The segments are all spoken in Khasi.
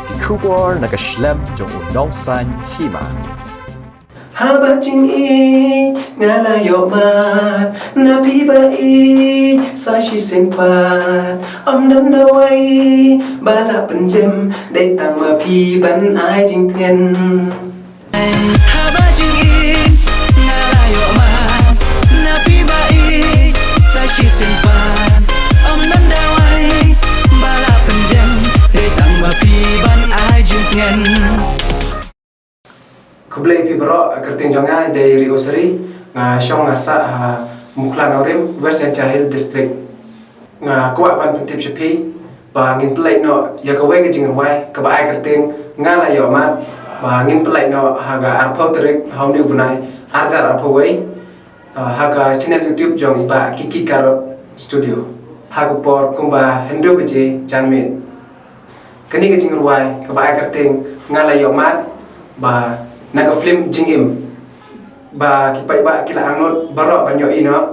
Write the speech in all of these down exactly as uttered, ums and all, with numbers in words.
Ki khubor na ka shlem jong u nongsan hima. Haba jingïeit nga la ïoh mad na phi ba ïeit sa shisien pat. Ym don dawai ba la pynjem, dei tang ma phi ban ai jingtngen. Haba jingïeit nga la ïoh mad na phi ba ïeit sa shisien pat. Ym don dawai ba la pynjem, dei tang ma phi ban ai jingtngen. Khublei phi baroh, kyrteng jong nga dei Ri Osari, nga shong nga sah ha Mukhla Nongrim, West Jaintia Hills District. Nga kwah ban pyntip sha phi ba ngin pynlait noh ïa kawei ka jingrwai kaba ai kyrteng Nga La Ïoh Mad, ba ngin pynlait noh ha ka arphew tarik ha une u bnai arhajar arphew wei, ah, ha ka channel YouTube jong i Bah Kiki Karot Studio, ha ka por kumba hynriew baje janmiet. Kane ka jingrwai kaba ai kyrteng Nga La Ïoh Mad, ba na ka film Jingim, ba ki paidbah ki la angnud baroh ban ïohi noh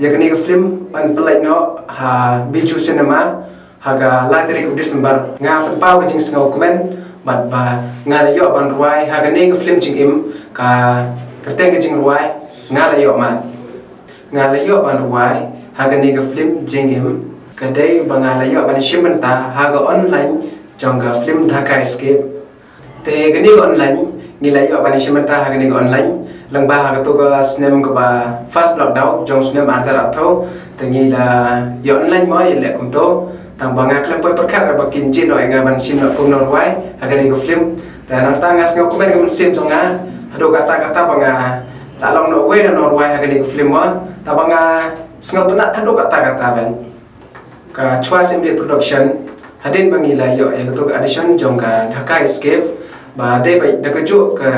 ïa kane ka film, yn pynlait noh ha Bijou Cinema ha ka lai tarik u December. Nga pynpaw ka jingsngew kmen bad ba nga la ïoh ban rwai ha kane ka film Jingim, ka kyrteng ka jingrwai Nga La Ïoh Mad. Nga la ïoh ban rwai ha kane ka film Jingim ka dei ba nga la ïoh ban shim bynta ha ka online jong ka film Dhaka Escape. Te kane ka online ngi la ïoh ban shim bynta ha kane ka online lyngba ha kato ka snem kaba first lockdown jong snem arhajar arphew. Te ngi la ïoh online mo ïa leh kumto, tang ba nga khlem poi pyrkhat ba kin jied noh ïa nga ban shim noh kum nongrwai ha kane ka film. Te nangta nga sngew kmen ka mynsiem jong nga haduh katta katta ba nga la long noh uwei na nongrwai ha kane ka film mo. Te ba nga sngewtynnat haduh katta katta ban ka Chwas Imli Production, hadien ba ngi la ïoh ïa kato ka audition jong ka Dhaka Escape, ba dei ba da kajuh ka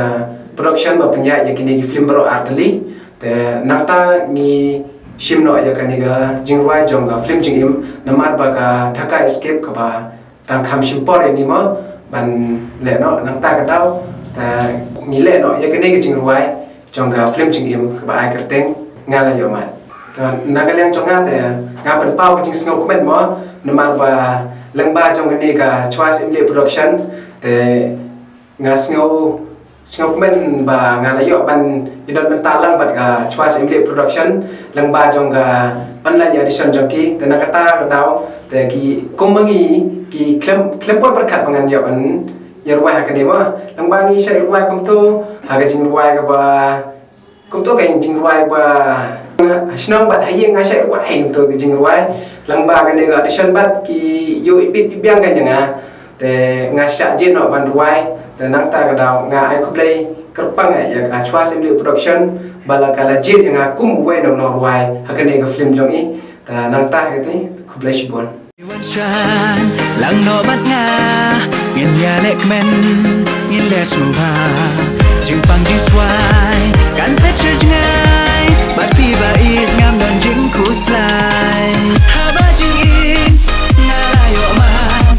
production ba pynïaid ïa kine ki film baroh artylli. Te nangta ngi shim noh ïa kane ka jingrwai jong ka film Jingim, namar ba ka Dhaka Escape kaba dang kham shim por ïa ngi mo ban leh noh, nangta ka daw te ngi leh noh ïa kane ka jingrwai jong ka film Jingim kaba ai kyrteng Nga La Ïoh Mad. Te na ka liang jong nga te nga pynpaw ka jingsngew kmen mo, namar ba lyngba jong kane ka Chwas Imli Production te nga sngew, sngew kmen ba nga la ïoh ban ïadon bynta lang bad ka Chwas Imli Production lyngba jong ka online audition jong ki. Te na kata ka daw te ki kum ma ngi ki khlem, khlem poi pyrkhat ba ngan ïoh ban ïa rwai ha kane mo. Lyngba ngi shah rwai kumto ha ka jingrwai kaba kumto ka jingrwai ba ha shnong bad ha ïing nga shah rwai kumto ka jingrwai. Lyngba kane ka audition bad ki ïoh ibit ibiang ka ïa nga. Te nga shah jied noh ban rwai. Te nangta ka daw nga ai khublei kyrpang ïa ka Chwas Imli Production ba la ka la jied ïa nga kum uwei na u nongrwai ha kane ka film jong i. Te nangta ka te khublei shibun. Wan shang lang noh bad nga, ngin ïa leh kmen, ngin leh sngewbha. Jingpang jingswai kan phet sha jngai, bad phi ba ïeit ngam don jingkhuslai. Haba jingim nga la ïoh mad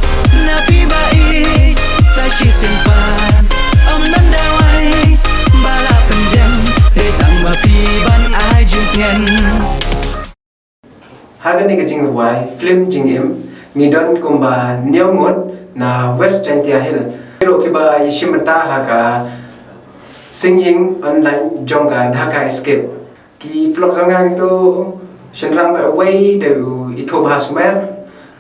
na phi ba ïeit sa shisien pat. Ym don dawai ba la pynjem, dei tang ma phi ban ai jingtngen. Ha kane ka jingrwai film Jingim ngi don kumba hynñiew ngut na West Jaintia Hills ruh kiba ïashim bynta ha ka singing online jong ka Dhaka Escape. Ki paralok jong nga kito, shynrang ba uwei dei u Ithuh Bha Sumer.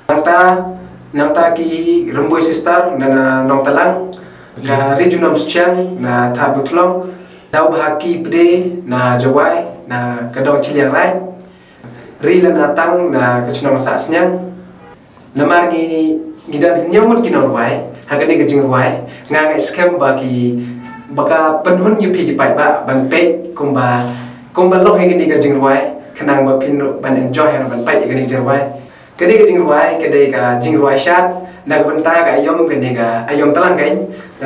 Nangta, nangta ki Rymbui Sister na, na Nongtalang, ka Ri Junom Suchiang na Thadbuthlong, Daw Bha Ki Pde na Jowai, na ka Dong Chiliang Raid, Ri Lana Tang na ka chnong Sahsniang. Namar ngi, ngi don hynñiew ngut ki nongrwai ha kane ka jingrwai, nga ngeit skhem ba ki, ba ka pynhun ïa phi ki paidbah ban peit kumba, kumba long ïa kane ka jingrwai, khnang ba phin ruh ban enjoy, ban peit ïa kane ka jingrwai. Kane ka jingrwai ka dei ka jingrwai shad na ka bynta ka aïom, kane ka aïom Talang keiñ. Te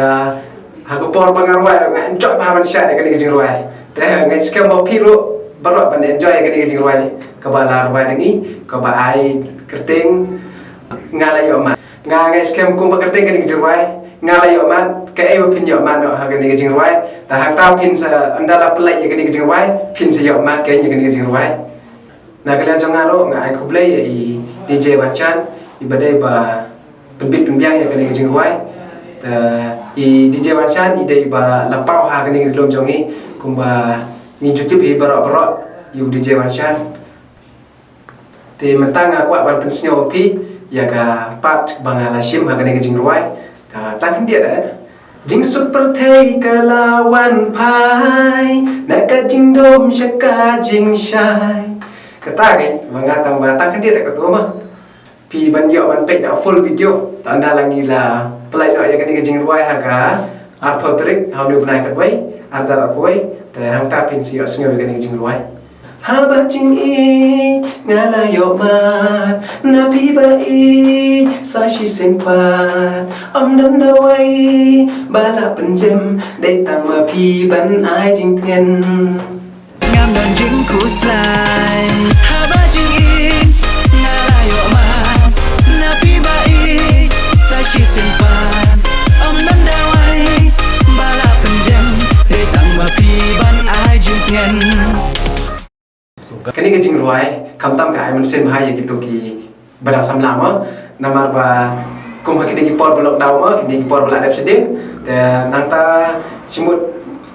ha ka por ba nga rwai nga enjoy bha ban shad ïa kane ka jingrwai. Te nga ngeit skhem ba phi ruh baroh ban enjoy ïa kane ka jingrwai kaba la rwai da ngi, kaba ai kyrteng Nga La Ïoh Mad. Nga ngeit skhem kumba kyrteng kane ka jingrwai Nga La Ïoh Mad, kaei ba phin ïoh mad noh ha kane ka jingrwai. Te hangta phin sa, ynda la pynlait ïa kane ka jingrwai phin sa ïoh mad keiñ ïa kane ka jingrwai. Na ka liang jong nga ruh nga ai khublei ïa i D J Banchan, iba dei ba pynbit pynbiang ïa kane ka jingrwai. Te i D J Wanshan i dei ba la paw ha kane ka ri lum jong i, kumba ngi ju tip hi baroh baroh ïa u D J Wanshan. Te mynta nga kwah ban pynsngew phi ïa ka part ba nga la shim ha kane ka jingrwai. Te tang khyndiat eh. Jingsuk pyrthei ka la wan phai na ka jingdum sha ka jingshai. Kata ngi ba nga tang ba tang khyndiat eh ka tu ma. Phi ban ïoh ban peit na full video. Tang da la ngi la pynlait noh ïa kane ka jingrwai ha ka arphew tarik ha une u bnai khatwei, arhajar arphew wei. Te hangta phin sa ïoh sngew ïa kane ka jingrwai. Haba jingïeit nga la ïoh mad na phi ba ïeit sa shisien pat. Ym don dawai ba lah pynjem dei tang ma phi ban ai jingtngen. Ngam don jingkhuslai. Haba jingïeit nga la ïoh mad na phi ba ïeit sa shisien pat. Ym don dawai ba lah pynjem dei tang ma phi ban ai jingtngen. Kane ka jingrwai khamtam ka ai mynsiem bha ïa kito ki ba dang samla mo. Namar ba kum ha kine ki por ba lockdown mo, kine ki por ba la dep shadien. Te nangta shimut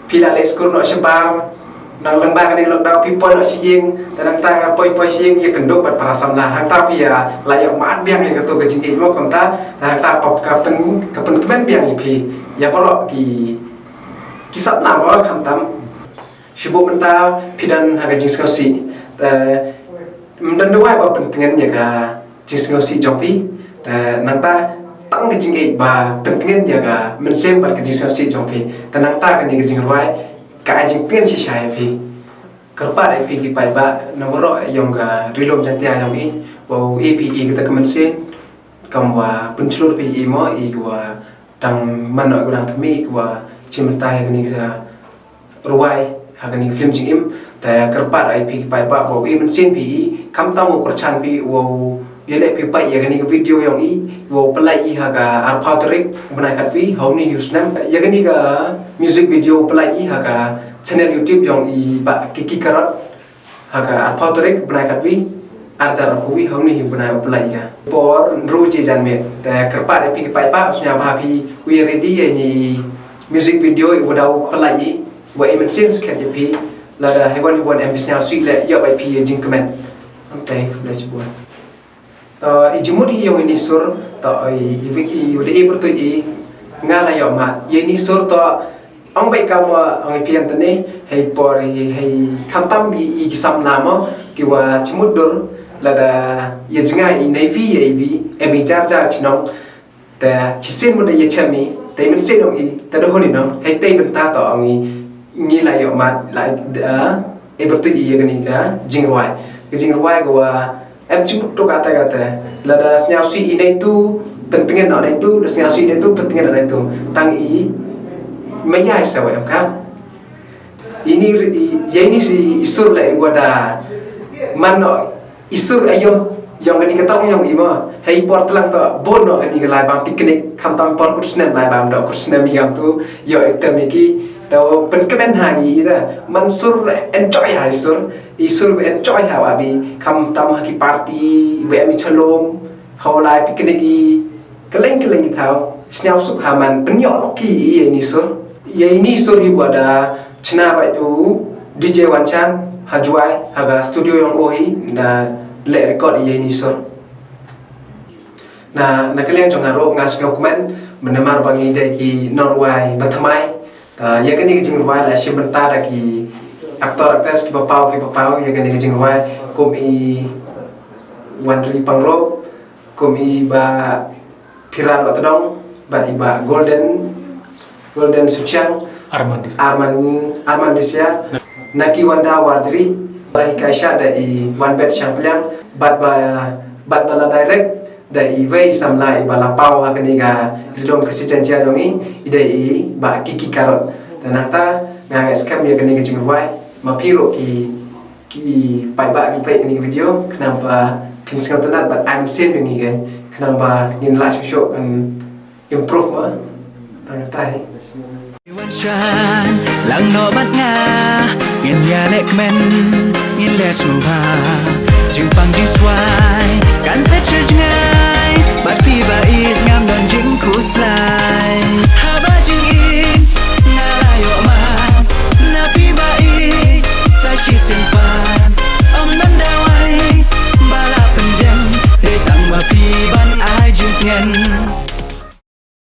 phi la leit skul noh shabar, nang lyngba kane ka lockdown phi poi noh sha ïing. Te nangta nga poi poi sha ïing ïakynduh bad para samla, hangta phi ïa la ïoh mad biang ïa kato ka jingïeit mo kumta. Te hangta pop ka pyn, ka pynkmen biang ïa phi ïa baroh ki, ki samla mo khamtam. Shu buh mynta phi don ha ka jingsngewsih. Te ym don dawai ba pyntngen ïa ka jingsngewsih jong phi. Te nangta tang ka jingïeit ba pyntngen ïa ka mynsiem bad ka jingsngewsih jong phi. Te nangta kane ka jingrwai ka ai jingtngen shisha ïa phi. Kyrpad ïa phi ki paidbah na baroh ïong ka Ri Lum Jaiñtia ïong i, wow, ïa phi i kata ka mynsiem kam wa pynchlur phi i mo, i wa dang man noh i wa dang thymmai i wa shim bynta ïa kane ka rwai ha kane ka film jingim. Te kyrpad ïa phi ki paidbah wow ïa mynsiem phi i, khamtam wow kyrchan phi, wow ïaleh phi peit ïa kane ka video ïong i, wow pynlait i ha ka arphew tarik bnai khatwei ha une u snem. Ïa kane ka music video pynlait i ha ka channel YouTube ïong i Bah Kiki Karot. Ha ka arphew tarik bnai khatwei, arhajar arphew wei ha une u bnai u pynlait i ka. Por hynriew baje janmiet. Te kyrpad ïa phi ki paidbah, sngewbha phi ïa ready ïa ine i music video i wa daw pynlait i, wa i mynsiem skhem ïa phi. Lada hei wan hei wan em phi sngewsih leh ïoh bai phi ïa jingkmen. Te khublei shibun. To i jingmut hi ïong ine i sur, to i, i, i, i, i pyrtuid i, nga la ïoh mad ïa ine i sur to, ong bai kam wa ong i phi ïa tane, hei por i, hei khamtam i, i ki samla mo, ki wa jingmut dur, lada ïa jngai i nei phi ïa i phi, em i jar jar chnong. Te shisien mut da ïa chem i, te mynsiem ong i, te da hun i nong, hei te bynta to ong i, ngi la ïoh mad, la, da, e pyrtuid i ïa kane ka jingrwai. Ka jingrwai ka wa, em jingput to kata kata. Lada sngewsih i nei tu, pyntngen noh nei tu, da sngewsih i nei tu, pyntngen noh nei tu. Tang i, maya i sa wa em ka. Ini, i, ïa ine i sur la i wa da, man noh, i sur aïom, ïong kane ka tong ïong i mo. Hei por tlang to, bun noh kane ka lai bam picnic, khamtam por kut snem lai bam doh kut snem ïong tu, ïoh i tem i ki, to pynkmen ha i da. Man sur enjoy ha i sur, i sur enjoy ha wa bi, khamtam ha ki party, wa em i chalom, ha u lai picnic i, kylleng kylleng ki thaw, sngewsuk ha man pynïoh lok i ïa ine i sur. Ïa ine i sur i wa da, chna bad u D J Wanchan, ha Jowai, ha ka studio ïong u hi, da leh record ïa ine i sur. Na, na ka liang jong nga ruh nga sngewkmen, mynta namar ba ngi dei ki nongrwai ba thymmai. Ta, ïa kane ka jingrwai la shim bynta da ki actor actress kiba paw kiba paw, ïa kane ka jingrwai kum i Wanri Pangrop, kum i Bah Phira Dohtdong, bad i Bah Golden, Golden Suchiang, Armand Dis- Armand, Armand Disia, Naki Wanda Warjri, ba la hikai shah da i Wanbet Shangpliang, bad ba, bad ba la direct da iwei i samla iba la paw ha kane ka ri lum Khasi Jaiñtia jong ngi, i dei i Bah Kiki Karot. Te nangta nga ngeit skhem ïa kane ka jingrwai, ma phi ruh ki, ki paidbah ki peit kane ka video, khnang ba phin sngewtynnat bad ai mynsiem ïa ngi, khnang ba ngin lah shuh shuh ban improve mo. Tang katta hi. Wan shang lang noh bad nga, ngin ïaleh kmen, ngin leh sngewbha. Jingpang jingswai kan phet sha jngai, bad phi ba ïeit ngam don jingkhuslai.